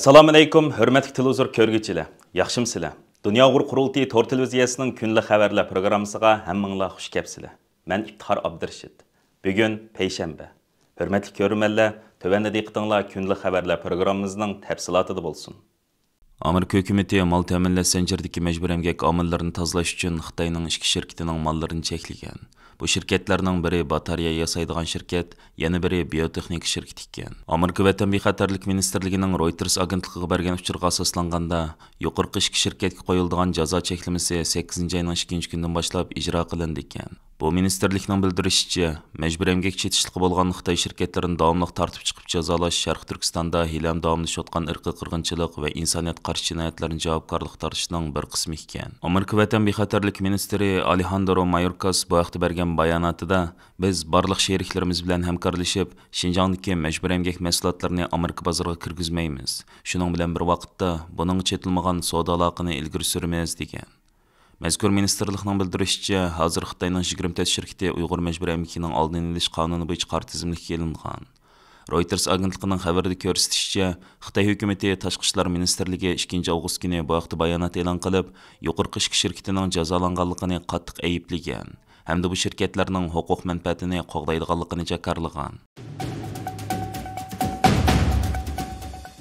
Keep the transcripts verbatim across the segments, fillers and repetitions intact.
ئەسسالامۇئەلەيكۇم، ھۆرمەتلىك تېلېۋىزور كۆرگۈچىلەر، ياخشىمۇسىلەر؟ دۇنيا ئۇيغۇر قۇرۇلتىيى تور تېلېۋىزىيەسىنىڭ كۈنلۈك خەۋەرلەر پروگراممىسىغا ھەممىڭلار خۇش كەپسىلەر. مەن ئىپتىخار ئابدۇرېشىت. بۈگۈن پەيشەنبە. ھۆرمەتلىك كۆرۈرمەنلەر، تۆۋەندە دىققىتىڭلار كۈنلۈك خەۋەرلەر پروگراممىمىزنىڭ تەپسىلاتىدا بولسۇن. ئامېرىكا ھۆكۈمىتى مال تەمىنلەش زەنجىرىدىكى مەجبۇرىي ئەمگەك ئامىللىرىنى تازىلاش ئۈچۈن خىتاينىڭ ئىككى شىركىتىنىڭ ماللىرىنى چەكلىگەن. بۇ شىركەتلەرنىڭ بىرى باتارېيە ياسايدىغان شىركەت، يەنە بىرى بىيوتېخنىكا شىركىتى ئىكەن. ئامېرىكا ۋەتەن بىخەتەرلىك مىنىستىرلىكىنىڭ رويتېرس ئاگېنتلىقىغا بەرگەن ئۇچۇرىغا ئاساسلانغاندا، يۇقىرىقى ئىككى شىركەتكە قويۇلىدىغان جازا چەكلىمىسى سەككىزىنچى ئاينىڭ ئىككىنچى كۈنىدىن باشلاپ ئىجرا قىلىنىدىكەن. بۇ مىنىستىرلىكنىڭ بىلدۈرۈشىچە، مەجبۇرىي ئەمگەككە چېتىشلىقى بولغان خىتاي شىركەتلىرىنى داۋاملىق تارتىپ چىقىپ جازالاش شەرقىي تۈركىستاندا ھېلىھەم داۋاملىشىۋاتقان ئىرقىي قىرغىنچىلىق ۋە ئىنسانىيەتكە قارشى جىنايەتلەرنى جاۋابكارلىققا تارتىشنىڭ بىر قىسمى ئىكەن. ئامېرىكا ۋەتەن بىخەتەرلىك مىنىستىرى ئالېھاندرو مايوركاس بۇ ھەقتە بەرگەن باياناتىدا، بىز بارلىق شېرىكلىرىمىز بىلەن ھەمكارلىشىپ، شىنجاڭدىكى مەجبۇرىي ئەمگەك مەھسۇلاتلىرىنى ئامېرىكا بازىرىغا كىرگۈزمەيمىز. شۇنىڭ بىلەن بىر ۋاقىتتا، بۇنىڭغا چېتىلمىغان سودا ئالاقىنى ئىلگىرى سۈرىمىز، دېگەن. مەزكۇر مىنىستىرلىقنىڭ بىلدۈرۈشىچە، ھازىر خىتاينىڭ يىگىرمە تۆت شىركىتى ئۇيغۇر مەجبۇرىي ئەمگىكىنىڭ ئالدىنى ئېلىش قانۇنى بويىچە قارا تىزىملىككە ئېلىنغان. رويتېرس ئاگېنتلىقىنىڭ خەۋىرىدە كۆرسىتىشىچە، خىتاي ھۆكۈمىتى تاشقى ئىشلار مىنىستىرلىكى ئىككىنچى ئاۋغۇست كۈنى بۇ ھەقتە بايانات ئېلان قىلىپ، يۇقىرىقى ئىككى شىركىتىنىڭ جازالانغانلىقىنى قاتتىق ئەيىبلىگەن ھەمدە بۇ شىركەتلەرنىڭ ھوقۇق مەنپەئەتىنى قوغدايدىغانلىقىنى جاكارلىغان.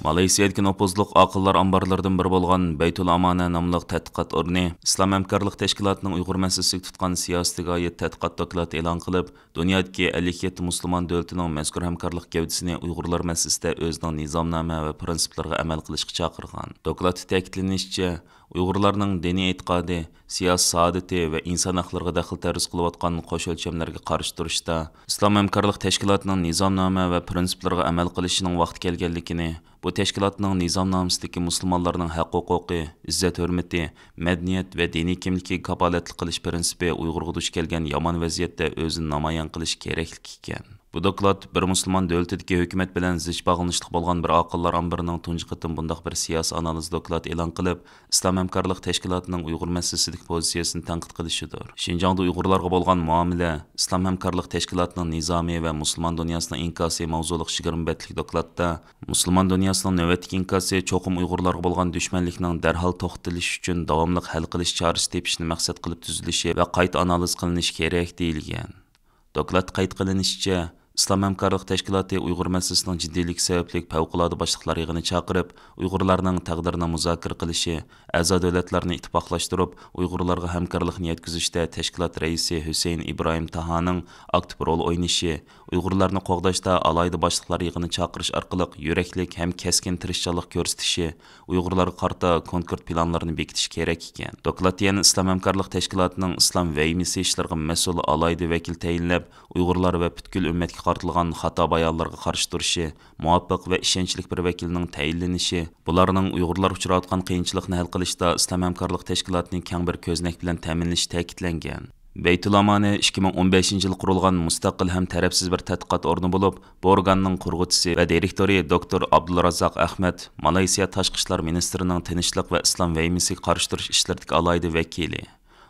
مالايسىيەدىكى نوپۇزلۇق ئاقىللار ئامبارلىرىدىن بىرى بولغان بەيتۇل ئامانە ناملىق تەتقىقات ئورنى ئىسلام ھەمكارلىق تەشكىلاتىنىڭ ئۇيغۇر مەسىلىسىگە تۇتقان سىياسىتىگە ئائىت تەتقىقات دوكلاتى ئېلان قىلىپ، دۇنيادىكى ئەللىك يەتتە مۇسۇلمان دۆلىتىنىڭ مەزكۇر ھەمكارلىق گەۋدىسىنى ئۇيغۇرلار مەسىلىسىدە ئۆزىنىڭ نىزامنامە ۋە پىرىنسىپلىرىغا ئەمەل قىلىشقا چاقىرغان. دوكلاتتا تەكىتلىنىشىچە، ئۇيغۇرلارنىڭ دىنىي ئېتىقادى، سىياسىي سائادىتى ۋە ئىنسان ھەقلىرىغا دەخلى تەرۇز قىلىۋاتقان قوش ئۆلچەملەرگە قارشى تۇرۇشتا، ئىسلام ھەمكارلىق تەشكىلاتىنىڭ نىزامنامە ۋە پىرىنسىپلىرىغا ئەمەل قىلىشىنىڭ ۋاقتى كەلگەنلىكىنى، بۇ تەشكىلاتنىڭ نىزامنامىسىدىكى مۇسۇلمانلارنىڭ ھەق-ھوقۇقى، ئىززەت-ھۆرمىتى، مەدەنىيەت ۋە دىنىي كىملىكىگە كاپالەتلىك قىلىش پىرىنسىپى ئۇيغۇرغا دۇچ كەلگەن يامان ۋەزىيەتتە ئۆزىنى نامايان قىلىشى كېرەكلىكى ئىكەن. بۇ دوكلات بىر مۇسۇلمان دۆلىتىدىكى ھۆكۈمەت بىلەن زىچ باغلىنىشلىق بولغان بىر ئاقىللار ئامبىرىنىڭ تۇنجى قېتىم بۇنداق بىر سىياسىي ئانالىز دوكلاتى ئېلان قىلىپ، ئىسلام ھەمكارلىق تەشكىلاتىنىڭ ئۇيغۇر مەسىلىسىدىكى پوزىتسىيەسىنى تەنقىد قىلىشىدۇر. شىنجاڭدا ئۇيغۇرلارغا بولغان مۇئامىلە، ئىسلام ھەمكارلىق تەشكىلاتىنىڭ نىزامى ۋە مۇسۇلمان دۇنياسىنىڭ ئىنكاسى ماۋزۇلۇق يىگىرمە بەتلىك دوكلاتتا، مۇسۇلمان دۇنياسىنىڭ نۆۋەتتىكى ئىنكاسى چوقۇم ئۇيغۇرلارغا بولغان دۈشمەنلىكنىڭ دەرھال توختىتىلىشى ئۈچۈن داۋاملىق ھەل قىلىش چارىسى تېپىشنى مەقسەت قىلىپ تۈزۈلۈشى ۋە قايتا ئانالىز قىلىنىشى كېرەك، دېيىلگەن. دوكلاتتا قەيت قىلىنىشىچە، ئىسلام ھەمكارلىق تەشكىلاتى ئۇيغۇر مەسىلىسىنىڭ جىددىيلىكى سەۋەبلىك پەۋقۇلئاددە باشلىقلار يىغىنى چاقىرىپ، ئۇيغۇرلارنىڭ تەقدىرىنى مۇزاكىرە قىلىشى، ئەزا دۆلەتلەرنى ئىتتىپاقلاشتۇرۇپ، ئۇيغۇرلارغا ھەمكارلىقنى يەتكۈزۈشتە تەشكىلات رەئىسى ھۈسەيىن ئىبراھىم تاھانىڭ ئاكتىپ رول ئوينىشى، ئۇيغۇرلارنى قوغداشتا ئالاھىدە باشلىقلار يىغىنى چاقىرىش ئارقىلىق يۈرەكلىك ھەم كەسكىن تىرىشچانلىق كۆرسىتىشى، ئۇيغۇرلارغا قارىتا كونكرېت پىلانلارنى بېكىتىش كېرەك ئىكەن. دوكلاتتا يەنە ئىسلام ھەمكارلىق تەشكىلاتىنىڭ ئىسلام ۋەھىمىسى ئىشلىرىغا مەسئۇل ئالاھىدە ۋەكىل تەيىنلەپ، ئۇيغۇرلار ۋە پۈتكۈل ئۈممەتكە قارىتىلغان خاتا بايانلارغا قارشى تۇرۇشى، مۇۋاپىق ۋە ئىشەنچلىك بىر ۋەكىلنىڭ تەيىنلىنىشى، بۇلارنىڭ ئۇيغۇرلار ئۇچراۋاتقان قىيىنچىلىقنى ھەل قىلىشتا ئىسلام ھەمكارلىق تەشكىلاتىنى كەڭ بىر كۆزنەك بىلەن تەمىنلىشى تەكىتلەنگەن. بەيتۇلئامانە ئىككى مىڭ ئون بەشىنچى يىلى قۇرۇلغان مۇستەقىل ھەم تەرەپسىز بىر تەتقىقات ئورنى بولۇپ، بۇ ئورگاننىڭ قۇرغۇچىسى ۋە دىرېكتورى دوكتور ئابدۇلرازاق ئەخمەت مالايسىيا تاشقى ئىشلار مىنىستىرىنىڭ تىنچلىق ۋە ئىسلام ۋەھىمىسىگە قارشى تۇرۇش ئىشلىرىدىكى ئالاھىدە ۋەكىلى.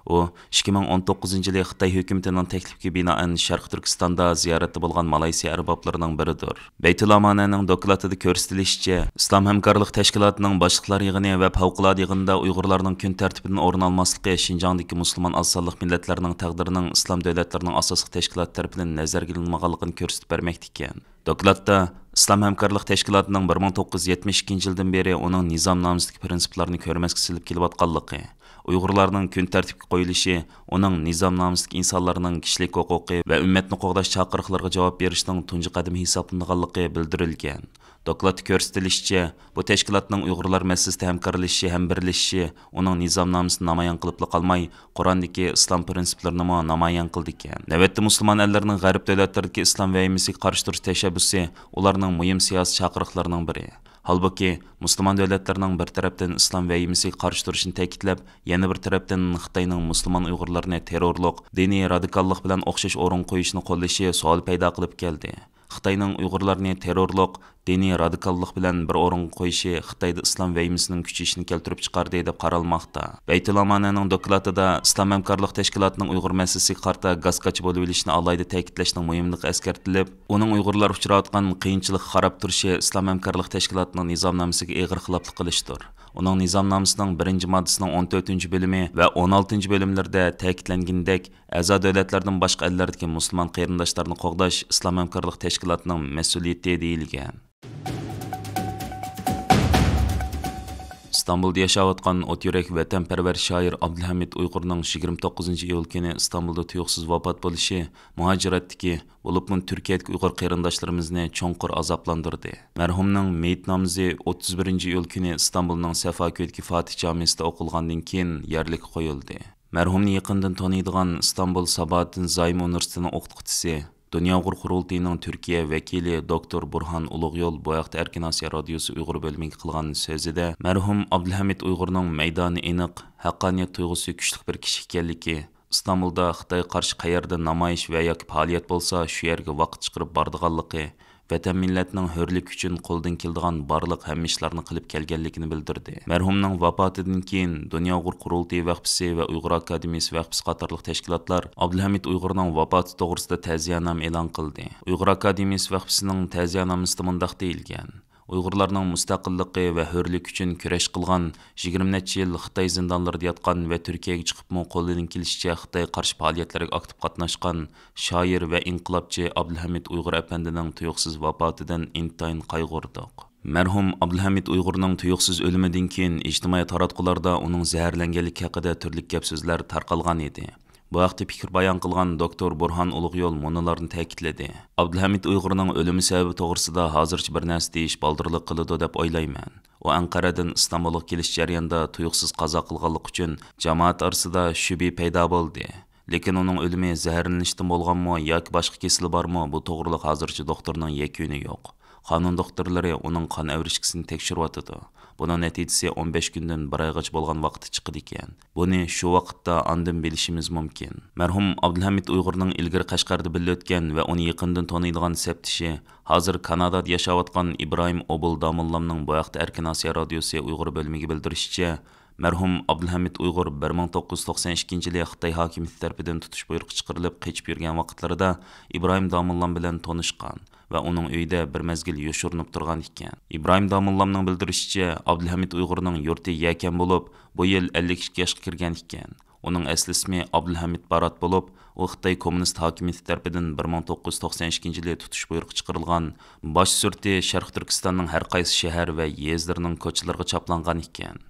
ئۇ ئىككى مىڭ ئون توققۇزىنچى يىلى خىتاي ھۆكۈمىتىنىڭ تەكلىپىگە بىنائەن شەرقىي تۈركىستاندا زىيارەتتە بولغان مالايسىيا ئەربابلىرىنىڭ بىرىدۇر. بەيتۇلئامانەنىڭ دوكلاتىدا كۆرسىتىلىشىچە، ئىسلام ھەمكارلىق تەشكىلاتىنىڭ باشلىقلار يىغىنى ۋە پەۋقۇلئاددە يىغىنىدا ئۇيغۇرلارنىڭ كۈن تەرتىپىدىن ئورۇن ئالماسلىقى شىنجاڭدىكى مۇسۇلمان ئاز سانلىق مىللەتلەرنىڭ تەقدىرىنىڭ ئىسلام دۆلەتلىرىنىڭ ئاساسلىق تەشكىلاتى تەرىپىدىن نەزەرگە ئېلىنمىغانلىقىنى كۆرسىتىپ بەرمەكتە ئىكەن. دوكلاتتا ئىسلام ھەمكارلىق تەشكىلاتىنىڭ بىر مىڭ توققۇز يۈز يەتمىش ئىككىنچى يىلدىن بېرى ئۇنىڭ نىزامنامىسىدىكى پىرىنسىپلارنى كۆرمەسكە سېلىپ كېلىۋاتقانلىقى، ئۇيغۇرلارنىڭ كۈن تەرتىپكە قويۇلۇشى ئۇنىڭ نىزامنامىسىدىكى ئىنسانلارنىڭ كىشىلىك ھوقۇقى ۋە ئۈممەتنى قوغداش چاقىرىقلىرىغا جاۋاب بېرىشنىڭ تۇنجى قەدىمى ھېسابلىنىدىغانلىقى بىلدۈرۈلگەن. دوكلاتتا كۆرسىتىلىشىچە، بۇ تەشكىلاتنىڭ ئۇيغۇرلار مەسىلىسىدە ھەمكارلىشىشى ھەم بىرلىشىشى ئۇنىڭ نىزامنامىسىنى نامايان قىلىپلا قالماي، قۇراندىكى ئىسلام پىرىنسىپلىرىنىمۇ نامايان قىلىدىكەن. نۆۋەتتە مۇسۇلمان ئەللىرىنىڭ غەرب دۆلەتلىرىدىكى ئىسلام ۋەھىمىسىگە قارشى تۇرۇش تەشەببۇسى ئۇلارنىڭ مۇھىم سىياسىي چاقىرىقلىرىنىڭ بىرى. ھالبۇكى، مۇسۇلمان دۆلەتلىرىنىڭ بىر تەرەپتىن ئىسلام ۋەھىمىسىگە قارشى تۇرۇشىنى تەكىتلەپ، يەنە بىر تەرەپتىن خىتاينىڭ مۇسۇلمان ئۇيغۇرلىرىنى تېررورلۇق، دىنىي رادىكاللىق بىلەن ئوخشاش ئورۇنغا قويۇشىنى قوللىشى سوئال پەيدا قىلىپ كەلدى. خىتاينىڭ ئۇيغۇرلارنى تېررورلۇق، دىنىي رادىكاللىق بىلەن بىر ئورۇنغا قويۇشى خىتايدا ئىسلام ۋەھىمىسىنىڭ كۈچىيىشىنى كەلتۈرۈپ چىقاردى، دەپ قارالماقتا. بەيتۇل ئامانەنىڭ دوكلاتىدا ئىسلام ھەمكارلىق تەشكىلاتىنىڭ ئۇيغۇر مەسىلىسىگە قارىتا گاسكاچى بولۇۋېلىشىنى ئالاھىدە تەكىتلەشنىڭ مۇھىملىقى ئەسكەرتىلىپ، ئۇنىڭ ئۇيغۇرلار ئۇچراۋاتقان قىيىنچىلىققا قاراپ تۇرۇشى ئىسلام ھەمكارلىق تەشكىلاتىنىڭ نىزامنامىسىگە ئېغىر خىلاپلىق قىلىشتۇر. ئۇنىڭ نىزامنامىسىنىڭ بىرىنچى ماددىسىنىڭ ئون تۆتىنچى بۆلۈمى ۋە ئون ئالتىنچى بۆلۈملىرىدە تەكىتلەنگىنىدەك، ئەزا دۆلەتلەردىن باشقا ئەللەردىكى مۇسۇلمان قېرىنداشلارنى قوغداش ئىسلام ھەمكارلىق تەشكىلاتىنىڭ مەسئۇلىيىتى دېيىلگەن. ئىستانبۇلدا ياشاۋاتقان ئوت يۈرەك ۋەتەنپەرۋەر شائىر ئابدۇلھەمىد ئۇيغۇرنىڭ يىگىرمە توققۇزىنچى ئىيۇل كۈنى ئىستانبۇلدا تۇيۇقسىز ۋاپات بولۇشى مۇھاجىرەتتىكى، بولۇپمۇ تۈركىيەدىكى ئۇيغۇر قېرىنداشلىرىمىزنى چوڭقۇر ئازابلاندۇردى. مەرھۇمنىڭ مېيىت نامىزى ئوتتۇز بىرىنچى ئىيۇل كۈنى ئىستانبۇلنىڭ سەفاكۆيدىكى فاتىھ جامىسىدا ئوقۇلغاندىن كېيىن يەرلىككە قويۇلدى. مەرھۇمنى يېقىندىن تونۇيدىغان ئىستانبۇل ساباھەتتىن زايم ئۇنىۋېرسىتېتىنىڭ ئوقۇتقۇچىسى، دۇنيا ئۇيغۇر قۇرۇلتىيىنىڭ تۈركىيە ۋەكىلى دوكتور بۇرھان ئۇلۇغيول بۇ ھەقتە ئەركىن ئاسىيا رادىيوسى ئۇيغۇر بۆلۈمىگە قىلغان سۆزىدە، مەرھۇم ئابدۇلھەمىد ئۇيغۇرنىڭ مەيدانى ئېنىق، ھەققانىيەت تۇيغۇسى كۈچلۈك بىر كىشى ئىكەنلىكى، ئىستانبۇلدا خىتايغا قارشى قەيەردە نامايىش ۋە ياكى پائالىيەت بولسا، شۇ يەرگە ۋاقىت چىقىرىپ بارىدىغانلىقى، ۋەتەن مىللەتنىڭ ھۆرلۈكى ئۈچۈن قولىدىن كېلىدىغان بارلىق ھەممە ئىشلارنى قىلىپ كەلگەنلىكىنى بىلدۈردى. مەرھۇمنىڭ ۋاپاتىدىن كېيىن، دۇنيا ئۇيغۇر قۇرۇلتىيى ۋەخپىسى ۋە ئۇيغۇر ئاكادېمىيىسى ۋەخپىسى قاتارلىق تەشكىلاتلار ئابدۇلھەمىد ئۇيغۇرنىڭ ۋاپاتى توغرىسىدا تەزىيەنامە ئېلان قىلدى. ئۇيغۇر ئاكادېمىيىسى ۋەخپىسىنىڭ تەزىيەنامىسىدا مۇنداق دېيىلگەن: ئۇيغۇرلارنىڭ مۇستەقىللىقى ۋە ھۆرلۈكى ئۈچۈن كۈرەش قىلغان، يىگىرمە نەچچە يىل خىتاي زىندانلىرىدا ياتقان ۋە تۈركىيەگە چىقىپمۇ قولىدىن كېلىشىچە خىتايغا قارشى پائالىيەتلەرگە ئاكتىپ قاتناشقان شائىر ۋە ئىنقىلابچى ئابدۇلھەمىد ئۇيغۇر ئەپەندىنىڭ تۇيۇقسىز ۋاپاتىدىن ئىنتايىن قايغۇردۇق. مەرھۇم ئابدۇلھەمىد ئۇيغۇرنىڭ تۇيۇقسىز ئۆلۈمىدىن كېيىن ئىجتىمائىي تاراتقۇلاردا ئۇنىڭ زەھەرلەنگەنلىكى ھەققىدە تۈرلۈك گەپ-سۆزلەر تارقالغان ئىدى. بۇ ھەقتە پىكىر بايان قىلغان دوكتور بۇرھان ئۇلۇغيول مۇنۇلارنى تەكىتلىدى: ئابدۇلھەمىد ئۇيغۇرنىڭ ئۆلۈمى سەۋەبى توغرىسىدا ھازىرچە بىر نەرسە دېيىش بالدۇرلۇق قىلىدۇ دەپ ئويلايمەن. ئۇ ئەنقەرەدىن ئىستانبۇلغا كېلىش جەريانىدا تۇيۇقسىز قازا قىلغانلىقى ئۈچۈن جامائەت ئارىسىدا شۈبھە پەيدا بولدى. لېكىن ئۇنىڭ ئۆلۈمى زەھەرلىنىشتىن بولغانمۇ ياكى باشقا كېسىلى بارمۇ، بۇ توغرىلىق ھازىرچە دوختۇرنىڭ يەكۈنى يوق. قانۇن دوختۇرلىرى ئۇنىڭ قان ئەۋرىشكىسىنى تەكشۈرۈۋاتىدۇ. بۇنىڭ نەتىجىسى ئون بەش كۈندىن بىر ئايغىچە بولغان ۋاقىتتا چىقىدىكەن. بۇنى شۇ ۋاقىتتا ئاندىن بىلىشىمىز مۇمكىن. مەرھۇم ئابدۇلھەمىد ئۇيغۇرنىڭ ئىلگىرى قەشقەردە بىللە ئۆتكەن ۋە ئۇنى يېقىندىن تونۇيدىغان سەپدىشى، ھازىر كانادادا ياشاۋاتقان ئىبراھىم ئوبۇل داموللامنىڭ بۇ ھەقتە ئەركىن ئاسىيا رادىيوسى ئۇيغۇر بۆلۈمىگە بىلدۈرۈشىچە، مەرھۇم ئابدۇلھەمىد ئۇيغۇر بىر مىڭ توققۇز يۈز توقسەن ئىككىنچى يىلى خىتاي ھاكىمىيىتى تەرىپىدىن تۇتۇش بۇيرۇقى چىقىرىلىپ قېچىپ يۈرگەن ۋاقىتلىرىدا ئىبراھىم داموللام بىلەن تونۇشقان ۋە ئۇنىڭ ئۆيىدە بىر مەزگىل يوشۇرۇنۇپ تۇرغان ئىكەن. ئىبراھىم داموللامنىڭ بىلدۈرۈشىچە، ئابدۇلھەمىد ئۇيغۇرنىڭ يۇرتى يەكەن بولۇپ، بۇ يىل ئەللىك ئىككى ياشقا كىرگەن ئىكەن. ئۇنىڭ ئەسلى ئىسمى ئابدۇلھەمىد بارات بولۇپ، ئۇ خىتاي كوممۇنىست ھاكىمىيىتى تەرىپىدىن بىر مىڭ توققۇز يۈز توقسەن ئىككىنچى يىلى تۇتۇش بۇيرۇقى چىقىرىلغان باش سۈرىتى شەرقىي تۈركىستاننىڭ ھەر قايسى شەھەر ۋە يېزىلىرىنىڭ كوچىلىرىغا چاپلانغان ئىكەن.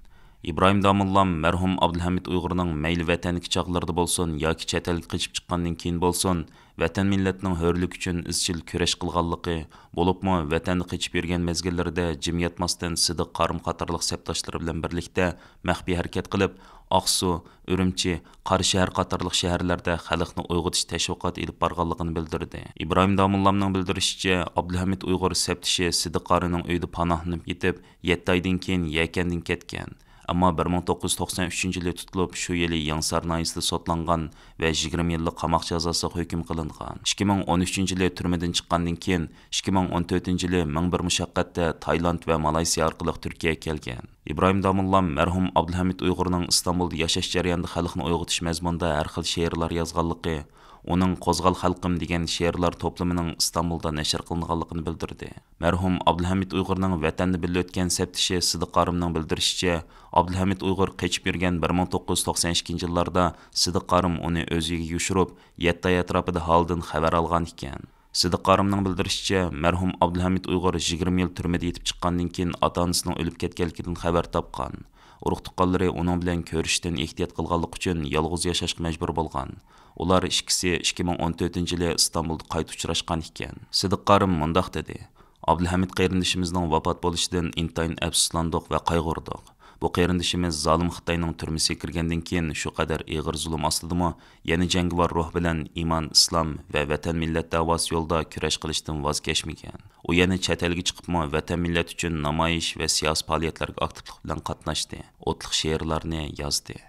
ئىبراھىم داموللام مەرھۇم ئابدۇلھەمىد ئۇيغۇرنىڭ مەيلى ۋەتەندىكى چاغلىرىدا بولسۇن ياكى چەت ئەلگە قېچىپ چىققاندىن كېيىن بولسۇن، ۋەتەن مىللەتنىڭ ھۆرلۈكى ئۈچۈن ئىزچىل كۈرەش قىلغانلىقى، بولۇپمۇ ۋەتەندە قېچىپ يۈرگەن مەزگىللىرىدە جىم ياتماستىن سىدىق قارىم قاتارلىق سەپداشلىرى بىلەن بىرلىكتە مەخپىي ھەرىكەت قىلىپ، ئاقسۇ، ئۈرۈمچى، قاراشەھەر قاتارلىق شەھەرلەردە خەلقنى ئويغىتىش تەشۋىقاتى ئېلىپ بارغانلىقىنى بىلدۈردى. ئىبراھىم داموللامنىڭ بىلدۈرۈشىچە، ئابدۇلھەمىد ئۇيغۇر سەپدىشى سىدىق قارىنىڭ ئۆيىدە پاناھلىنىپ يېتىپ، يەتتە ئايدىن كېيىن يەكەندىن كەتكەن. ئەمما بىر مىڭ توققۇز يۈز توقسەن ئۈچىنچى يىلى تۇتۇلۇپ، شۇ يىلى يېڭىسار ناھىيەسىدە سوتلانغان ۋە يىگىرمە يىللىق قاماق جازاسىغا ھۆكۈم قىلىنغان. ئىككى مىڭ ئون ئۈچىنچى يىلى تۈرمىدىن چىققاندىن كېيىن، ئىككى مىڭ ئون تۆتىنچى يىلى مىڭ بىر مۇشەققەتتە تايلاند ۋە مالايسىيا ئارقىلىق تۈركىيەگە كەلگەن. ئىبراھىم داموللام مەرھۇم ئابدۇلھەمىد ئۇيغۇرنىڭ ئىستانبۇلدا ياشاش جەريانىدا خەلقنى ئويغىتىش مەزمۇنىدا ھەر خىل شېئىرلار يازغانلىقى، ئۇنىڭ قوزغال خەلقىم دېگەن شېئىرلار توپلىمىنىڭ ئىستانبۇلدا نەشر قىلىنغانلىقىنى بىلدۈردى. مەرھۇم ئابدۇلھەمىد ئۇيغۇرنىڭ ۋەتەندە بىللە ئۆتكەن سەپدىشى سىدىق قارىمنىڭ بىلدۈرۈشىچە، ئابدۇلھەمىد ئۇيغۇر قېچىپ يۈرگەن بىر مىڭ توققۇز يۈز توقسەن ئىككىنچى يىللاردا سىدىق قارىم ئۇنى ئۆز ئۆيىگە يوشۇرۇپ، يەتتە ئاي ئەتراپىدا ھالىدىن خەۋەر ئالغان ئىكەن. سىدىق قارىمنىڭ بىلدۈرۈشىچە، مەرھۇم ئابدۇلھەمىد ئۇيغۇر يىگىرمە يىل تۈرمىدە يېتىپ چىققاندىن كېيىن، ئاتا-ئانىسىنىڭ ئۆلۈپ كەتكەنلىكىدىن خەۋەر تاپقان. ئۇرۇق-تۇغقانلىرى ئۇنىڭ بىلەن كۆرۈشۈشتىن ئېھتىيات قىلغانلىقى ئۈچۈن يالغۇز ياشاشقا مەجبۇر بولغان. ئۇلار ئىككىسى ئىككى مىڭ ئون تۆتىنچى يىلى ئىستانبۇلدا قايتا ئۇچراشقان ئىكەن. سىدىق قارىم مۇنداق دېدى: ئابدۇلھەمىد قېرىندىشىمىزنىڭ ۋاپات بولۇشىدىن ئىنتايىن ئەپسۇسلاندۇق ۋە قايغۇردۇق. بۇ قېرىندىشىمىز زالىم خىتاينىڭ تۈرمىسىگە كىرگەندىن كېيىن شۇ قەدەر ئېغىر زۇلۇم ئاستىدىمۇ، يەنە جەڭگىۋار روھ بىلەن ئىمان، ئىسلام ۋە ۋەتەن، مىللەت دەۋاسى يولىدا كۈرەش قىلىشتىن ۋاز كەچمىگەن. ئۇ يەنە چەت ئەلگە چىقىپمۇ ۋەتەن، مىللەت ئۈچۈن نامايىش ۋە سىياسىي پائالىيەتلەرگە ئاكتىپلىق بىلەن قاتناشتى، ئوتلۇق شېئىرلارنى يازدى.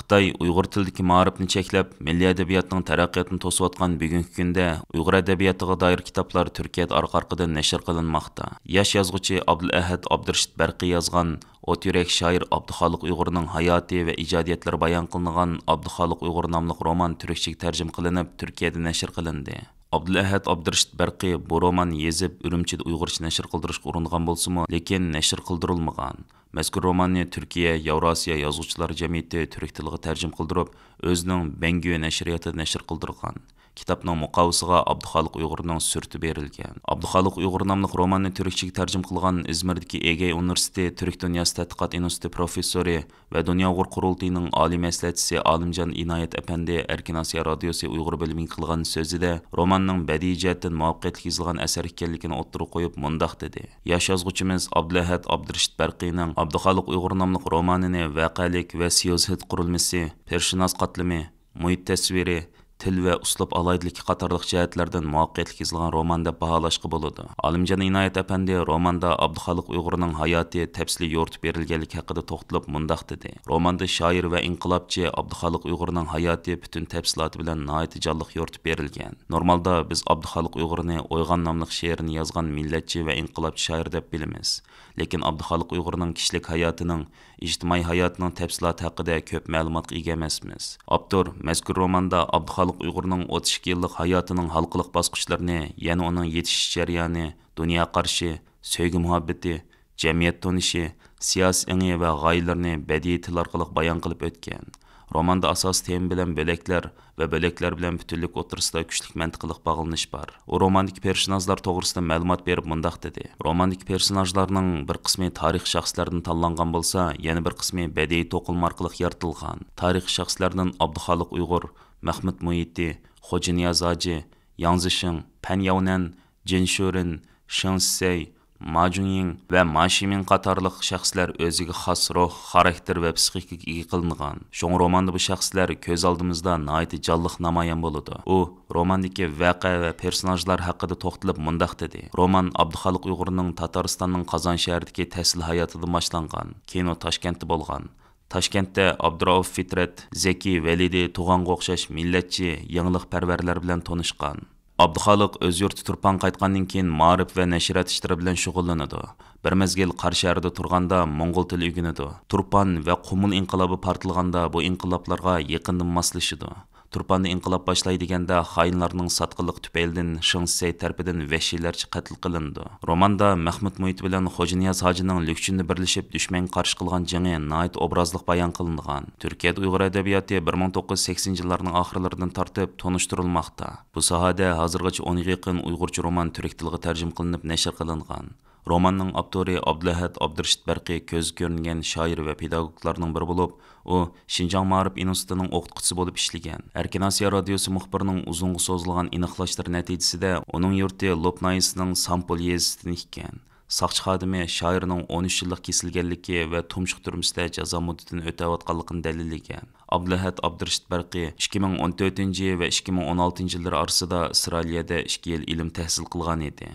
خىتاي ئۇيغۇر تىلىدىكى مائارىپنى چەكلەپ، مىللىي ئەدەبىياتنىڭ تەرەققىياتىنى توسۇۋاتقان بۈگۈنكى كۈندە ئۇيغۇر ئەدەبىياتىغا دائىر كىتابلار تۈركىيەدە ئارقا-ئارقىدىن نەشر قىلىنماقتا. ياش يازغۇچى ئابدۇلئەھەد ئابدۇرېشىت بەرقى يازغان ئوت يۈرەك شائىر ئابدۇخالىق ئۇيغۇرنىڭ ھاياتى ۋە ئىجادىيەتلىرى بايان قىلىنغان ئابدۇخالىق ئۇيغۇر ناملىق رومان تۈركچىگە تەرجىمە قىلىنىپ، تۈركىيەدە نەشر قىلىندى. ئابدۇلئەھەد ئابدۇرېشىت بەرقى بۇ روماننى يېزىپ، ئۈرۈمچىدە ئۇيغۇرچە نەشر قىلدۇرۇشقا ئۇرۇنغان بولسىمۇ، لېكىن نەشر قىلدۇرۇلمىغان. مەزكۇر روماننى تۈركىيە ياۋراسىيا يازغۇچىلار جەمئىيىتى تۈرك تىلىغا تەرجىمە قىلدۇرۇپ، ئۆزىنىڭ بەڭگۈ نەشرىياتىدا نەشر قىلدۇرغان. كىتابنىڭ مۇقاۋىسىغا ئابدۇخالىق ئۇيغۇرنىڭ سۈرىتى بېرىلگەن. ئابدۇخالىق ئۇيغۇر ناملىق روماننى تۈركچىگە تەرجىمە قىلغان ئىزمىردىكى ئېگېي ئۇنىۋېرسىتېتى تۈرك دۇنياسى تەتقىقات ئىنستىتۇتى پروفېسسورى ۋە دۇنيا ئۇيغۇر قۇرۇلتىيىنىڭ ئالىي مەسلىھەتچىسى ئالىمجان ئىنايەت ئەپەندى ئەركىن ئاسىيا رادىيوسى ئۇيغۇر بۆلۈمىگە قىلغان سۆزىدە، روماننىڭ بەدىئىي جەھەتتىن مۇۋەپپەقىيەتلىك يېزىلغان ئەسەر ئىكەنلىكىنى ئوتتۇرىغا قويۇپ، مۇنداق دېدى: ياش يازغۇچىمىز ئابدۇلئەھەد ئابدۇرېشىت بەرقىنىڭ ئابدۇخالىق ئۇيغۇر ناملىق رومانىنى ۋەقەلىك ۋە سىياسەت قۇرۇلمىسى، پېرسوناژ قاتلىمى، مۇھىت تەسۋىرى، تىل ۋە ئۇسلۇب ئالاھىدىلىكى قاتارلىق جەھەتلەردىن مۇۋەپپەقىيەتلىك يېزىلغان رومان دەپ باھالاشقا بولىدۇ. ئالىمجان ئىنايەت ئەپەندى روماندا ئابدۇخالىق ئۇيغۇرنىڭ ھاياتى تەپسىلىي يورۇتۇپ بېرىلگەنلىكى ھەققىدە توختىلىپ مۇنداق دېدى: روماندا شائىر ۋە ئىنقىلابچى ئابدۇخالىق ئۇيغۇرنىڭ ھاياتى پۈتۈن تەپسىلاتى بىلەن ناھايىتى جانلىق يورۇتۇپ بېرىلگەن. نورمالدا بىز ئابدۇخالىق ئۇيغۇرنى ئويغان ناملىق شېئىرىنى يازغان مىللەتچى ۋە ئىنقىلابچى شائىر دەپ بىلىمىز. لېكىن ئابدۇخالىق ئۇيغۇرنىڭ كىشىلىك ھاياتىنىڭ، ئىجتىمائىي ھاياتىنىڭ تەپسىلاتى ھەققىدە كۆپ مەلۇماتقا ئىگە ئەمەسمىز. ئاپتور مەزكۇر روماندا ئابدۇخالىق ئۇيغۇرنىڭ ئوتتۇز ئىككى يىللىق ھاياتىنىڭ ھالقىلىق باسقۇچلىرىنى، يەنى ئۇنىڭ يېتىشىش جەريانى، دۇنيا قارىشى، سۆيگۈ مۇھەببىتى، جەمئىيەت تونۇشى، سىياسىي ئېڭى ۋە غايىلىرىنى بەدىئىي تىل ئارقىلىق بايان قىلىپ ئۆتكەن. روماندا ئاساسىي تېما بىلەن بۆلەكلەر ۋە بۆلەكلەر بىلەن پۈتۈنلۈك ئوتتۇرىسىدا كۈچلۈك مەنتىقىلىق باغلىنىش بار. ئۇ روماندىكى پېرسوناژلار توغرىسىدا مەلۇمات بېرىپ مۇنداق دېدى: روماندىكى پېرسوناژلارنىڭ بىر قىسمى تارىخىي شەخسلەردىن تاللانغان بولسا، يەنە بىر قىسمى بەدىئىي توقۇلما ئارقىلىق يارىتىلغان. تارىخىي شەخسلەردىن ئابدۇخالىق ئۇيغۇر، مەخمۇت مۇھىتى، خوجانىياز ھاجى، ياڭ زىشىڭ، پەن ياۋنەن، جىن شۈرىن، شېڭ شىسەي، ما جۇڭيىڭ ۋە ما شىمىڭ قاتارلىق شەخسلەر ئۆزىگە خاس روھ، خاراكتېر ۋە پسىخىكىغا ئىگە قىلىنغان. شۇڭا روماندا بۇ شەخسلەر كۆز ئالدىمىزدا ناھايىتى جانلىق نامايان بولىدۇ. ئۇ روماندىكى ۋەقە ۋە پېرسوناژلار ھەققىدە توختىلىپ مۇنداق دېدى: رومان ئابدۇخالىق ئۇيغۇرنىڭ تاتارىستاننىڭ قازان شەھىرىدىكى تەھسىل ھاياتىدىن باشلانغان. كېيىن ئۇ تاشكەنتتە بولغان. تاشكەنتتە ئابدۇرائۇف فىترەت، زەكى ۋەلىدى تۇغانغا ئوخشاش مىللەتچى، يېڭىلىقپەرۋەرلەر بىلەن تونۇشقان. ئابدۇخالىق ئۆز يۇرتى تۇرپانغا قايتقاندىن كېيىن مائارىپ ۋە نەشرىيات ئىشلىرى بىلەن شۇغۇللىنىدۇ. بىر مەزگىل قاراشەھەردە تۇرغاندا موڭغۇل تىلى ئۆگىنىدۇ. تۇرپان ۋە قۇمۇل ئىنقىلابى پارتلىغاندا بۇ ئىنقىلابلارغا يېقىندىن ماسلىشىدۇ. تۇرپاندا ئىنقىلاب باشلاي دېگەندە خائىنلارنىڭ ساتقىنلىقى تۈپەيلىدىن شېڭ شىسەي تەرىپىدىن ۋەھشىيلەرچە قەتل قىلىنىدۇ. روماندا مەخمۇت مۇھىت بىلەن خوجانىياز ھاجىنىڭ لۈكچۈندە بىرلىشىپ دۈشمەنگە قارشى قىلغان جېڭى ناھايىتى ئوبرازلىق بايان قىلىنغان. تۈركىيەدە ئۇيغۇر ئەدەبىياتى بىر مىڭ توققۇز يۈز سەكسىنىنچى يىللارنىڭ ئاخىرلىرىدىن تارتىپ تونۇشتۇرۇلماقتا. بۇ ساھەدە ھازىرغىچە ئونغا يېقىن ئۇيغۇرچە رومان تۈرك تىلىغا تەرجىمە قىلىنىپ نەشر قىلىنغان. روماننىڭ ئاپتورى ئابدۇلئەھەد ئابدۇرېشىت بەرقى كۆزگە كۆرۈنگەن شائىر ۋە پېداگوگلارنىڭ بىرى بولۇپ، ئۇ شىنجاڭ مائارىپ ئىنستىتۇتىنىڭ ئوقۇتقۇچىسى بولۇپ ئىشلىگەن. ئەركىن ئاسىيا رادىيوسى مۇخبىرىنىڭ ئۇزۇنغا سوزۇلغان ئېنىقلاشلىرى نەتىجىسىدە، ئۇنىڭ يۇرتى لوپ ناھىيەسىنىڭ سامپول يېزىسىدىن ئىكەن. ساقچى خادىمى شائىرنىڭ ئون ئۈچ يىللىق كېسىلگەنلىكى ۋە تۇمشۇق تۈرمىسىدە جازا مۇددىتىنى ئۆتەۋاتقانلىقىنى دەلىللىگەن. ئابدۇلئەھەد ئابدۇرېشىت بەرقى ئىككى مىڭ ئون تۆتىنچى ۋە ئىككى مىڭ ئون ئالتىنچى يىللىرى ئارىسىدا ئىسرائىلىيەدە ئىككى يىل ئىلىم تەھسىل قىلغان ئىدى.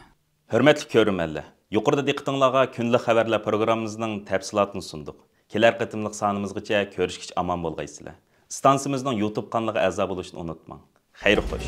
ھۆرمەتلىك كۆرۈرمەنلەر، يۇقىرىدا دىققىتىڭلارغا كۈندىلىك خەۋەرلەر پروگراممىمىزنىڭ تەپسىلاتىنى سۇندۇق. كېلەر قېتىملىق سانىمىزغىچە كۆرۈشكىچە ئامان بولغايسىلەر. ئىستانسىمىزنىڭ يۇتۇب قانىلىغا ئەزا بولۇشنى ئۇنتۇماڭ. خەير خوش.